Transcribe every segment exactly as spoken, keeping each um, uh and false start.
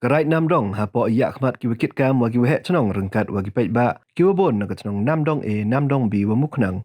Ka Raij Namdong hapoh i yakhmat ki wa kit kam wa ki waheh chnong ryngkat wa ki paidbah ki wa bun na ka chnong Namdong A, Namdong B wa Mukhnang.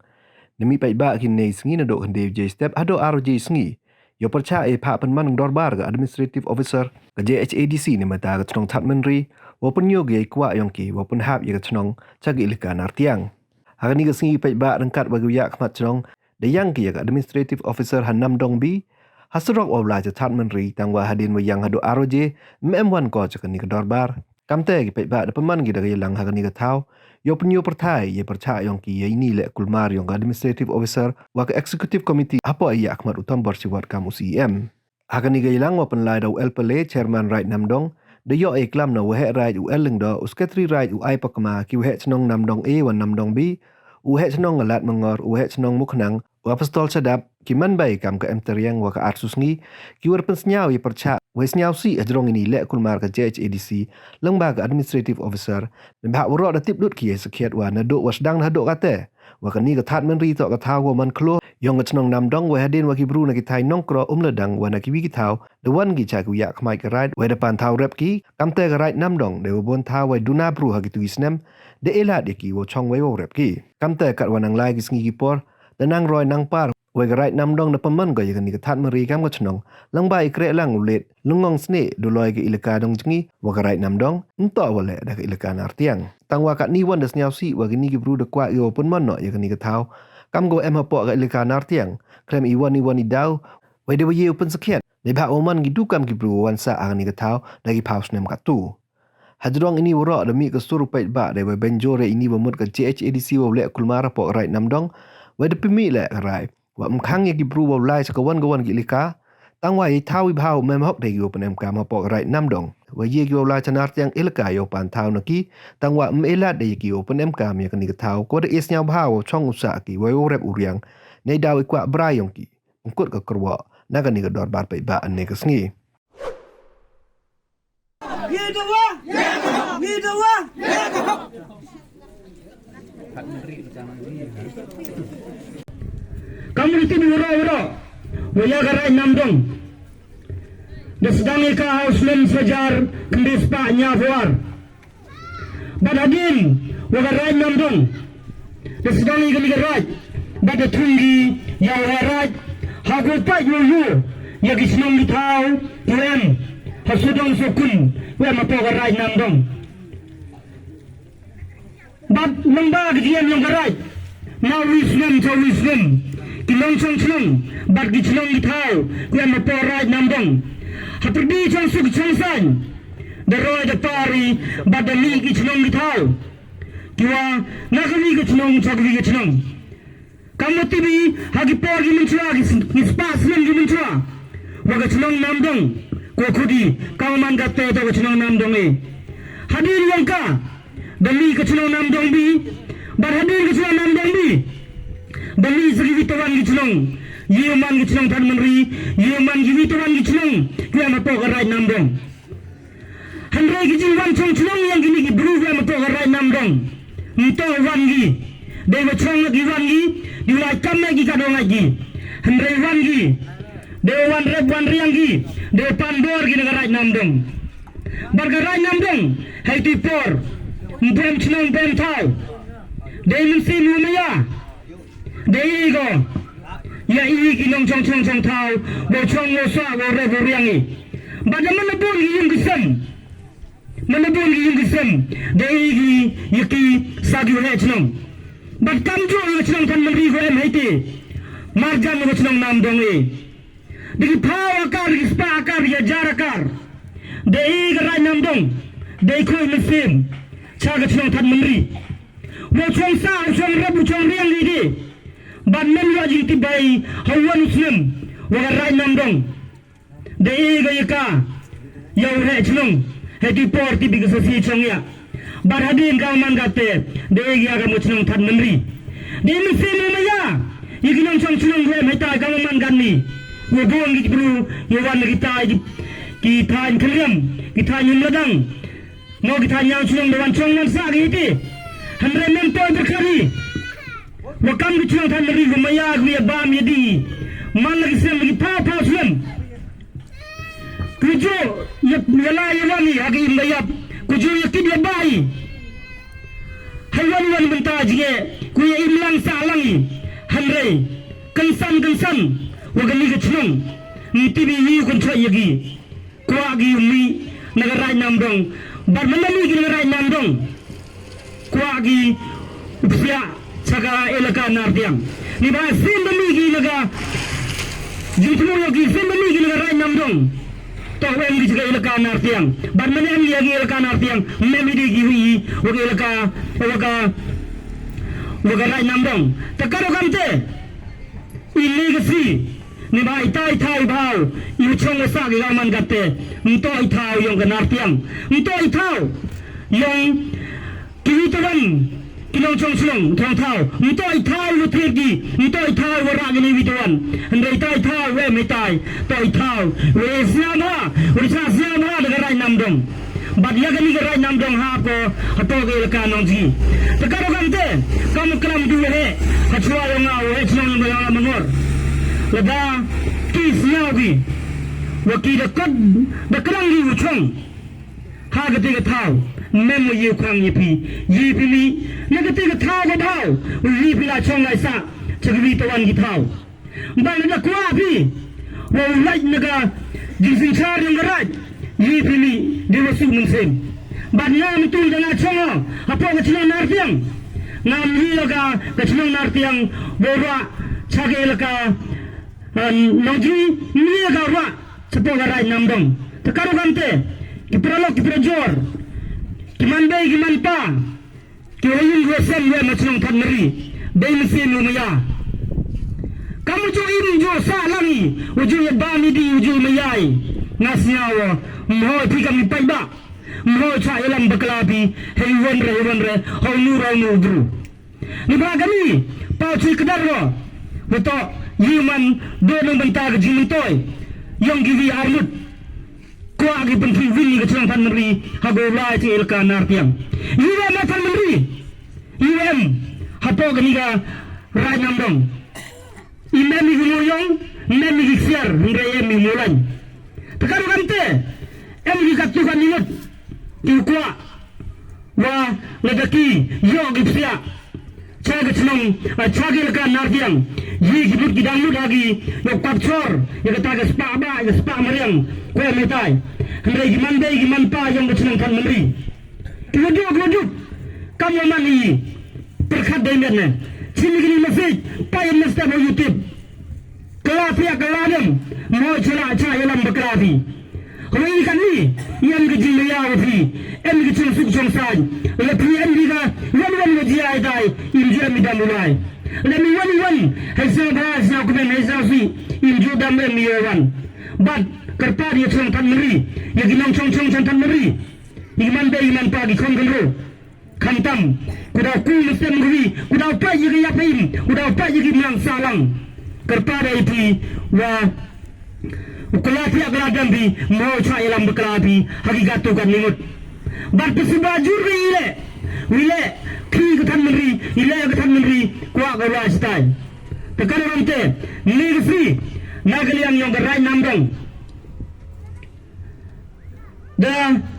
Na mih paidbah ki nei sngi nadooh khyndai baje step hadooh ar baje sngi, yow pyrchah i phah pynman ka dorbar ka Administrative Officer ka J H A D C na mynta ka chnong Thadmynri, wow pynyoo ki ya i kwah yong ki wow pynhap ya ka chnong cha ka elaka Nartiang. Ha kani ka sngi paidbah ryngkat wa ki yakhmat chnong da yang ki ya ka Administrative Officer ha Namdong B ha surok wow lai cha Thadmynri, tangwa hadien wa yang hadooh ar baje, ym em wan ko cha kani ka dorbar. Kamte ki paidbah da pynman ki da ka yalang ha kani ka thaw, yow pynyoo pyrthai ya i pyrchah yong ki ya ini i lehkulmar yong ka Administrative Officer wa ka Executive Committee hapoh i yakhmat u Thombor Shiwat kam u C E M. Ha kani ka yalang wa pynlai da u L Pale, Chairman Raij Namdong, da yoh i klam na u Waheh Raij u L Lyngdoh, u Secretary Raij u Ai Pakma, ki waheh chnong Namdong A wa Namdong B, u waheh chnong ka Ladmangor, u waheh chnong Mukhnang, u Apostol Shadap, ki manbei kam ka M Tariang wa ka Arsusngi, ki wa da pynsniaw ya i pyrchah wa i sniawsih hajrong ini i lehkulmar ka J H A D C lyngba ka Administrative Officer. Neibhah waroh da tip lut ki ya i sakhiat wa nadooh wa sdang hadooh kate, wa kani ka Thadmynri toh ka thaw wa man khloo yong ka chnong Namdong, wa hadien wa ki bru na ki thaiñ Nongkroh, Umladang wa na kiwi ki thaw da wan ki cha ki yakhmat ka raij, wa da pan thaw rep ki. Kamte ka Raij Namdong da wa bun thaw wa duna bru ha kitu ki snem, da e lad ya ki wow chong wei wow rep ki. Kamte katwa nang lai ki sngi ki por, da nang roi nang par, wei ka Raij Namdong da pynman ko ya kani ka Thadmynri kam ka chnong lyngba i krehlang u Late Lyngong Sneh, du loi ka elaka Dongjngi wa ka Raij Namdong, ym toh wa leh da ka elaka Nartiang. Tangwa katni wan da sniawsih wa kini ki bru da kwah i wow pynman noh ya kani ka thaw kam ko em hapoh ka elaka Nartiang, khlem i wan i wan i daw, wei da wa ye u pynsakhiat neibhah wa man ki du kam ki bru wa wan sah ha kani ka thaw da ki phaw snem katu. Hajrong ini waroh da mih ka sur u paidbah da wa bynjur ya ini wa mut ka J H A D C wow lehkulmar hapoh ka Raij Namdong, wei da pynmih leh ka rai wa ym khang ya ki bru wow lai cha ka wan ka wan ki elaka, tangwa ya i thaw i bha ym em hok da ki wow pynemkam hapoh ka Raij Namdong, wa ye ki wow lai cha Nartiang elaka yow pan thaw na ki, tangwa ym e lad da ya ki wow pynemkam ya kani ka thaw ko da e sniawbha wow chong u sah ki, wow rep u riang, neidaw i kwah brai yong ki. Ym kut ka kyrwoh na kani ka dorbar paidbah ynne ka sngi. Kam ri tip waroh waroh, wa ya ka Raij Namdong da sdang i ka ha u snem hajar khyndai spah ynñiaw phaw ar. Bad hadien wa ka Raij Namdong da sdang i kani ka raij, bad da thung ki ya u Waheh Raij ha ka u pait wow yoo ya ki chnong ki thaw ki wa em ha sawdong sawkun wa em hapoh ka Raij Namdong. Bad lyngba ka jingim yong ka raij, na wi snem cha wi snem, ki nongchong chnong bad ki chnong ki thaw ki wa em hapoh Raij Namdong, hapyrdi chongsuk chongsaiñ, da roi da par i bad da mih ki chnong ki thaw ki wa na kawi ka chnong cha kawi ka chnong. Kam wa tip i ha ki por ki mynchwa, ki s-, ki spah snem ki mynchwa, wa ka chnong Namdong ko khut i, kam wa man kate toh ka chnong Namdong A. Hadien yong ka da mih ka chnong Namdong B, bad hadien ka chnong Namdong B da mih sa kiwi tawan ki chnong, ye man ki chnong Thadmynri, ye man kiwi tawan ki chnong ki wa em hapoh ka Raij Namdong. Hynrei ki jingwan chong chnong yong kini ki bru ki wa em hapoh ka Raij Namdong, ym toh wan ki dei wa chong ki wan ki, dei wa kam ki ka dong ki. Hynrei wan ki dei wa wan rep wan riang ki, dei wa pan bor ki na ka Raij Namdong. Bad ka Raij Namdong hei tu i por, ym pu em chnong pu em thaw, dei mynsiem u maya. Da e ko ya i ki nongchong chnong chong thaw wow chong wow sah wow rep wow riang i. Bad da man la bun ki yung ki sem, man la bun ki yung ki sem da e ki ya ki sa ki waheh chnong. Bad kamjooh ya ka chnong Thadmynri ko em heiti, marjan ya ka chnong Namdong A. Da ki phaw akar, da ki spah akar, da ki hajar akar da e ka Raij Namdong, da e khuid mynsiem cha ka chnong Thadmynri. Wow chong sah, wow chong rep, wow chong riang ki. Bad man wa jingtip bha i ha wan u snem wa ka Raij Namdong da e ka ya ka ya u waheh chnong. Hei tu i por tip i ka sasi chong ya. Bad hadien kam wa man kate da e ya ka mo chnong Thadmynri. Dei mynsiem u maya ya ki nongchong chnong wa em heita kam wa man katni. Wa bun ki bru ya wan ki thaiñ, ki thaiñ Khynriam, ki thaiñ Umladang, mo ki thaiñ ñiaw chnong da wan chong wan sah ki heiti. Hynrei ym em poi pyrkhat i wa kam ki chnong Thadmynri ko maya ko ya bam ya dih man la ki sem ki phaw phaw snem. Ku ju ya, ya lai ya wan i ha ka im da yap. Ku ju ya kit ya bai. Hei wan wan bynta jnge, ku ya im lang sah lang i. Hynrei kynsan kynsan wa kani ka chnong, ym tip i u kynchoi ya ki. Kwah ki u mih na ka Raid Namdong. Bad man da mih ki na ka Raid Namdong, kwah ki u psiah cha ka elaka Nartiang. Neibhah sien da mih ki na ka, jingthmu yong ki, sien da mih ki na ka Raid Namdong, toh em ki cha ka elaka Nartiang. Bad man em ki ha ka elaka Nartiang, ym em i de ki wi i wa ka elaka, wa ka, wa ka Raid Namdong. Te ka rukom te i le ka si, neibhah itai i thaw i bhaw i wa chong wa sah ki ka man katte, ym toh i thaw yong ka Nartiang, ym toh i thaw yong ki wi tawan, ki nongchong chnong thong thaw, ym toh i thaw wa thied ki, ym toh i thaw wa rah ki ni wi tawan. Hynrei itai i thaw wa em itai, toh i thaw wa e sñiaw bha, wa chah sñiaw bha da ka Raid Namdong. Bad ya kani ka Raid Namdong ha ko, hapoh ka elaka Nongjngi. Te ka rukom te, kam u klam du wa heh, ha chwa yong nga wa heh chnong yong nga Mangor. Lada ki sñiaw ki wa ki da kot, da krang ki u chong ha kate ka thaw, ym em wa ye u khang ya phi, ye phi mih na kate ka thaw ka bhaw, u ye phi la chong la sah cha ki wi tawan ki thaw. Bad lada kwah phi wa u lait na ka jingsynchar yong ka Raid, ye phi mih de wa suk mynsiem. Bad nga myntu da nga chong o hapoh ka chnong Nartiang, ngam ye o ka, ka chnong Nartiang wa rah cha ka elaka, ah, Nongjngi, ym ye ka rah chapoh ka Raid Namdong. Te ka rukom te, ki paralok ki parajor, ki manbei ki manpa, ki wa yung ki wa sem wa em ha chnong Thadmari, bei mynsiem u maya. Kam u ju im ju sah lang i, u ju ya bam i di, u ju maya i. Nga sñiaw o, ym hoi phi kam i paidbah, ym hoi chah yalam bakla phi hei wan re, hei wan re, ha u nu ra u nu u bru. Neibhah kani, paw chi kdar ro, wa toh ye man do nong bynta ka jingmyntoi yong ki wi armut. Kwah ki pynthih win i ka chnong Thadmari ha ko lai cha elaka Nartiang. Ym em ha Thadmari, ym em hapoh kani ka Raid Namdong. Ym em i ki moyong, ym em i ki ksiar, hynrei em i ki molaiñ. Te ka rukom te, em ki kattu ka minot ki kwah wa lada ki yoh ki psiah cha ka chnong, ah, cha ka elaka Nartiang, ye ki mut ki dang mut ha ki, yow kwah chor ya kata ka spah bah, ya spah mariang, ko em itai. Hynrei ki manbei ki manpa yong ka chnong Thadmari, ki wa duk, ki wa duk, kam wa man i pyrkhat dei met ne. Chim i kini message, pait em na step ha YouTube. Kylla phi ya kylla dem, ym hoi chah la chah yalam bakla phi. Hoi i kani, em ka jingmaya wa phi, em ka jingsuk jingsaiñ. La phi em phi ka wan wan wa jia itai, im ju em i dam u lai. La mi wan i wan hei sñiaw bha, hei sñiaw kmen, hei sñiaw sih, im ju dam em i wan. Bad kyrpad ya chnong Thadmari, ya ki nongchong chong chnong Thadmari, ya ki manbei ki manpa, ki khon khynroo. Khamtam, ku daw ku mynsiem ka wi, ku daw pait ya ki yaphim, ku daw pait ya ki mlang sahlang. Kyrpad ya phi wa u kylla phi ya kylla dem phi, ym hoi chah yalam bakla phi ha ki kattu ka minot. Bad phi suba jur ka i leh, wi leh, ki ka Thadmari, i leh ka Thadmari, kwah ka wa chitai. Te ka rukom te, ni ka si, na ka liang yong ka Raid Namdong. Da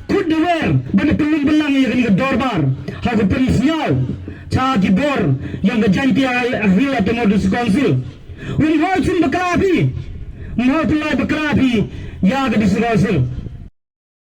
khut da wer, ba da pynlum pynlang ya kani ka dorbar, ha ka pynsñiaw cha ki bor yong ka Jaintia Hills Autonomous District Council. Ym hoi chim bakla phi, ym hoi pynlai bakla phi ya ka District Council.